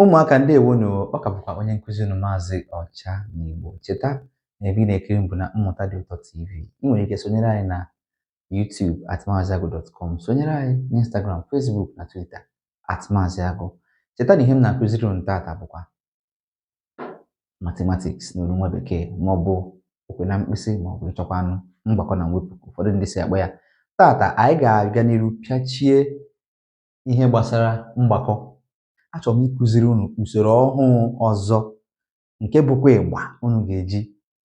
Ụmụaka ndewonu, ọ ka bụkwa onye nkụzi unu Maazị Ọcha n'Igbo. Cheta na ebe ị na-ekiri m bụ na Mmụta Dị Ụtọ TV. Ị nwere ike sonyere anyị na YouTube @maaziagu.com, sonyere anyị n'Instagram, Facebook na Twitter @maaziagu. Cheta na ihe m na-akụziri unu taata bụkwa mathematics n'olu nwa bekee, maọbụ okwe na mkpịsị, maọbụ ịchọkwanụ mgbakọ na mwepụ ka ụfọdụ ndị si akpọ ya. Taata anyị ga-aga n'iru pịachie ihe gbasara mgbakọ. Achọrọ m ịkụziri unu usoro ọhụụ ọzọ nke bụkwa ịgba unu ga-eji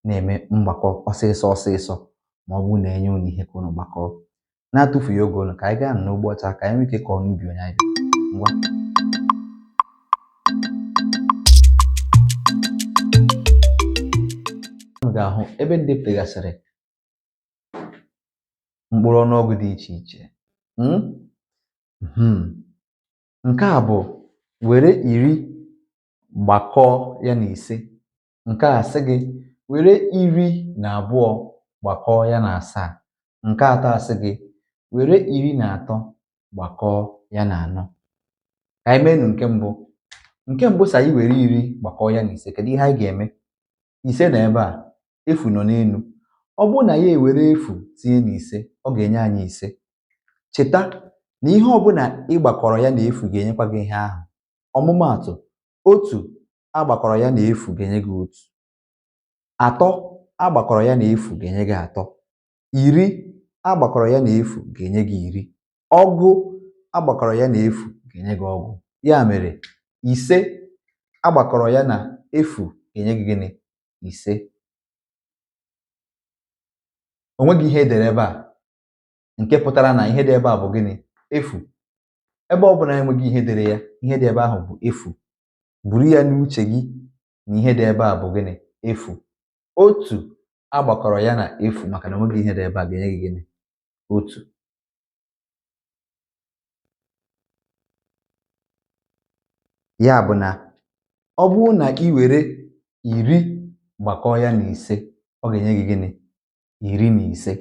na-eme mgbakọ ọsịsọ ọsịsọ ma ọ bụrụ na enye unu ihe ka unu gbakọọ. Na-atụfughị oge unu, ka anyị gaa n'ugbo ọcha ka anyị nwee ike kọọ n'ubi onye anyị bịara. Ngwa. Unu ga-ahụ ebe m depụtagasịrị mkpụrụ ọnụọgụ dị iche iche. Nke a bụ were 10 gbakọọ ya na 5. Nke a sị gị were 12 gbakọọ ya na 7. Nke atọ asị gị were 13 gbakọọ ya na 4. Ka anyị meenụ nke mbụ. Nke mbụ sị anyị were 10 gbakọọ ya na 5. Kedu ihe anyị ga-eme? 5 nọ ebe a, efu nọ n'elu. Ọ bụrụ na ya ewere efu tinye na 5, ọ ga-enye anyị 5. Cheta na ihe ọbụla ị gbakọrọ ya na efu ga-enyekwa gị ihe ahụ. Ọmụmaatụ, 1 agbakọrọ ya na efu ga-enye gị 1. 3 agbakọrọ ya na efu ga-enye gị 3. 10 agbakọrọ ya na efu ga-enye gị 10. 20 agbakọrọ ya na efu ga-enye gị 20. Ya mere, 5 agbakọrọ ya na efu ga-enye gị gịnị? 5. O nweghị ihe edere ebe a nke pụtara na ihe dị ebe a bụ gịnị? Efu. Ebe ọ bụla enweghị ihe dere ya, ihe dị ebe ahụ bụ efu. Buru ya n'uche gị na ihe dị ebe a bụ gịnị? Efu. 1 agbakọrọ ya na efu maka na onweghị ihe dị ebe a ga-enye gị gịnị? 1. Ya bụ na ọ bụrụ na ị were 10 gbakọọ ya na 5, ọ ga-enye gị gịnị? 15.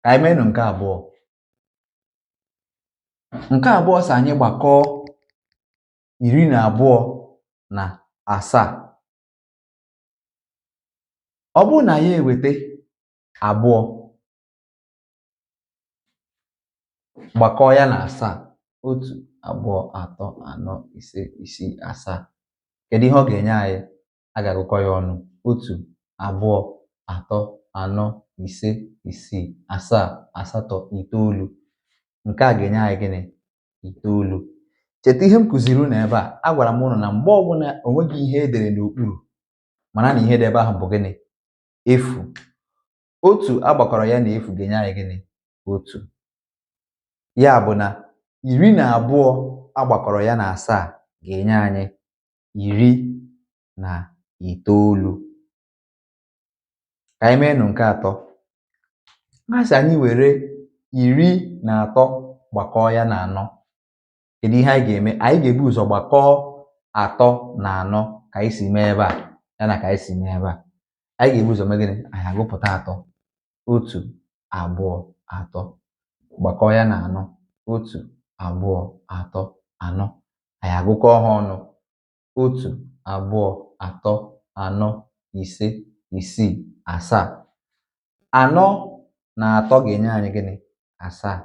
Ka anyị meenụ nke abụọ. Nke abụọ sị anyị gbakọọ 12 na 7. Ọ bụrụ na ya eweta 2 gbakọọ ya na 7, 1 2 3 4 5 6 7, kedu ihe ọ ga-enye anyị? A ga-agụkọ ya ọnụ. 1 2 3 4 5 6 7 8 9. Nke a ga-enye anyị gịnị? 9. Cheta ihe m kụziri unu ebe a. Agwara m unu na mgbe ọbụla onweghị ihe edere n'okpuru, mana na ihe dị ebe ahụ bụ gịnị? Efu. 1 agbakọrọ ya na efu ga-enye anyị gịnị? 1. Ya bụ na 12 agbakọrọ ya na 7 ga-enye anyị 19. Ka anyị meenụ nke atọ. A sị anyị were 13 gbakọọ ya na 4. Kedu ihe anyị ga-eme? Anyị ga-ebu ụzọ gbakọọ 3 na 4 ka anyị si mee ebe a, ya na ka anyị si mee ebe a. Anyị ga-ebu ụzọ mee gịnị? Anyị agụpụta 3. 1 2 3. Gbakọọ ya na 4. 1 2 3 4. Anyị agụkọọ ha ọnụ. 1 2 3 4 5 6 7. 4 na 3 ga-enye anyị gịnị? 7.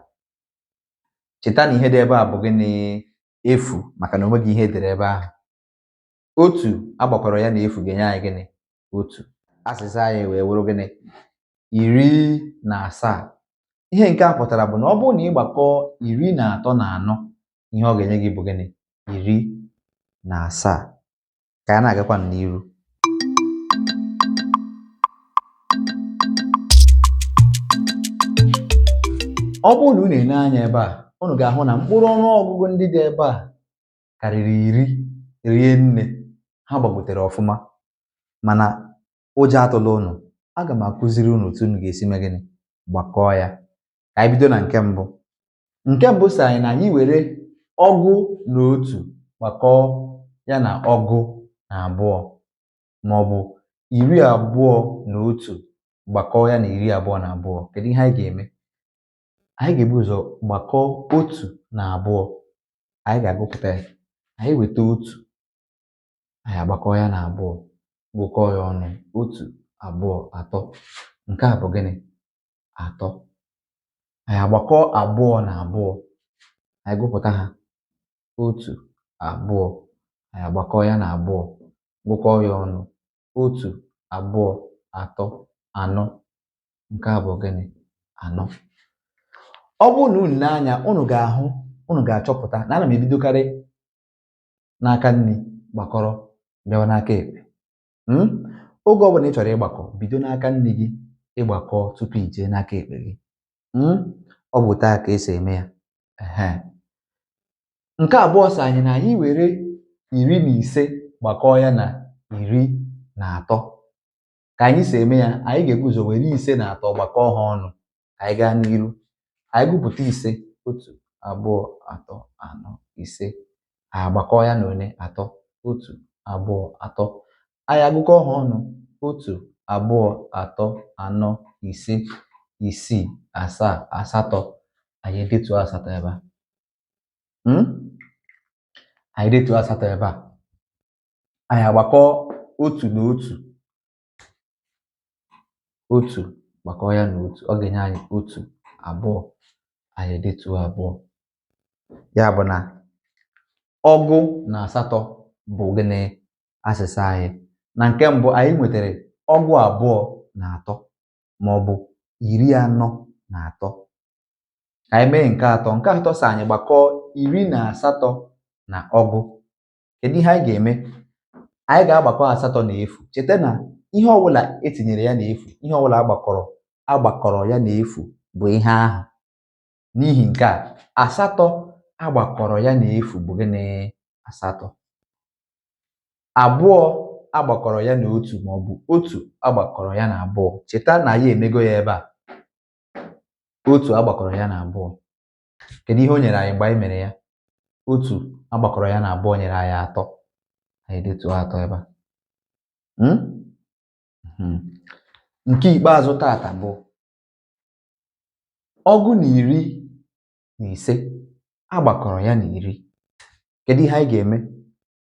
Cheta na ihe dị ebe a bụ gịnị? Efu, maka na onweghị ihe edere ebe ahụ. 1 agbakọrọ ya na efu ga-enye anyị gịnị? 1. Azịza anyị wee wụrụ gịnị? 17. Ihe nke a pụtara bụ na ọ bụrụ na ị gbakọọ 13 na 4, ihe ọ ga-enye gị bụ gịnị? 17. Ka a na-agakwa n'iru. Ọ bụrụ na unu ene anya ebe a, unu ga-ahụ na mkpụrụ ọnụọgụgụ ndị dị ebe a karịrị 10 rie nne. Ha gbagotere ọfụma, mana ụjọ atụla unu. Aga m akụziri unu otu unu ga-esi mee gịnị? Gbakọọ ya. Ka anyị bido na nke mbụ. Nke mbụ sị anyị na anyị were 21 gbakọọ ya na 22, maọbụ 21 gbakọọ ya na 22. Kedu ihe anyị ga-eme? Anyị ga-ebu ụzọ gbakọọ 1 na 2. Anyị ga-agụpụta ya. Anyị weta otu, anyị agbakọ ya na abụọ, gụkọọ ya ọnụ, otu, abụọ, atọ. Nke a bụ gịnị? Atọ. Anyị agbakọ abụọ na abụọ, anyị gụpụta ha, otu, abụọ, anyị agbakọ ya na abụọ, gụkọọ ya ọnụ, otu, abụọ, atọ, anọ. Nke a bụ gịnị? Anọ. Ọ bụrụ na unu lee anya, unu ga-ahụ, unu ga-achọpụta na ana m ebidokarị n'aka nri gbakọrọ bịawa n'aka ekpe. Oge ọbụla ị chọrọ ịgbakọ, bido n'aka nri gị ịgbakọ tupu i jee n'aka ekpe gị. Ọ bụ taa ka esi eme ya. Nke abụọ sị anyị na anyị were 15 gbakọọ ya na 13. Ka anyị si eme ya, anyị ga-ebu ụzọ were 5 na 3 gbakọọ ha ọnụ. Ka anyị gaa n'iru. Anyị gụpụta 5, 1, 2, 3, 4, 5. Anyị agbakọọ ya na one? 3, 1, 2, 3. Anyị agụkọọ ha ọnụ, 1, 2, 3, 4, 5, 6, 7, 8. Anyị edetuo 8 ebe a. Anyị detuo 8 ebe a. Anyị agbakọọ 1 na 1. 1 gbakọọ ya na 1, ọ ga-enye anyị 1, 2. Anyị edetuo 2. Ya bụ na 18 bụ gịnị? Asịsa anyị. Na nke mbụ anyị nwetara 23 ma ọ bụ 43. Ka anyị mee nke atọ. Nke atọ sị anyị gbakọọ 18 na 20. Kedu ihe anyị ga-eme? Anyị ga-agbakọ 8 na 0. Cheta na ihe ọbụla etinyere ya na efu, ihe ọbụla agbakọrọ ya na efu bụ ihe ahụ. N'ihi nke a, 8 agbakọrọ ya na efu bụ gịnị? 8. 2 agbakọrọ ya na 1 ma ọ bụ 1 agbakọrọ ya na 2. Cheta na ya emego ya ebe a. 1 agbakọrọ ya na 2. Kedu ihe o nyere anyị mgbe anyị mere ya? 1 agbakọrọ ya na 2 nyere anyị 3. Anyị detuo 3 ebe a. Nke ikpeazụ tata bụ 15 agbakọrọ ya na 10. Kedu ihe anyị ga-eme?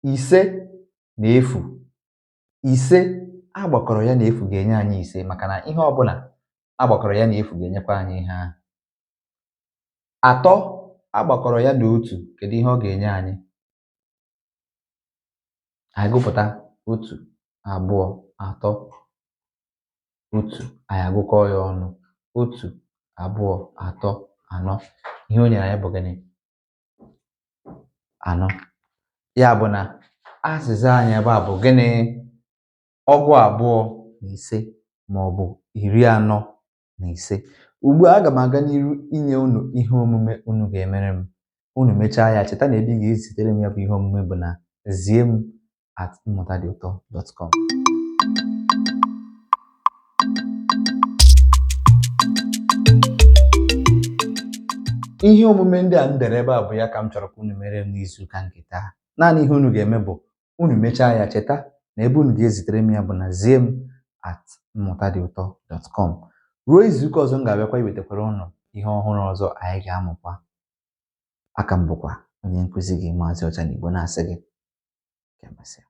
5 na 0. 5 agbakọrọ ya na 0 ga-enye anyị 5, maka na ihe ọbụla agbakọrọ ya na 0 ga-enyekwa anyị ihe ahụ. 3 agbakọrọ ya na 1, kedu ihe ọ ga-enye anyị? Anyị gụpụta 1, 2, 3, 1. Anyị agụkọọ ya ọnụ, 1, 2, 3, 4. Ihe o nyere anyị bụ gịnị? 4. Ya bụ na azịza anyị ebe a bụ gịnị? 25 ma ọ bụ 45. Ugbu a aga m aga n'iru inye unu ihe omume unu ga-emere m. Unu mechaa ya, cheta na ebe ị ga-ezitere m ya bụ ihe omume bụ na ziem@mmụtadịụtọ.com. Ihe omume ndị a m dere ebe a bụ ya ka m chọrọ ka unu mere m n'izuụka nke taa. Naanị ihe unu ga-eme bụ unu mechaa ya, cheta na ebe unu ga-ezitere m ya bụ na ziem@mmụtadịụtọ.com. Ruo izuụka ọzọ m ga-abịakwa iwetakwara unu ihe ọhụrụ ọzọ anyị ga-amụkwa. Aka m bụkwa onye nkụzi gị, Maazị Ọchanigbo, na-asị gị ka emesịa.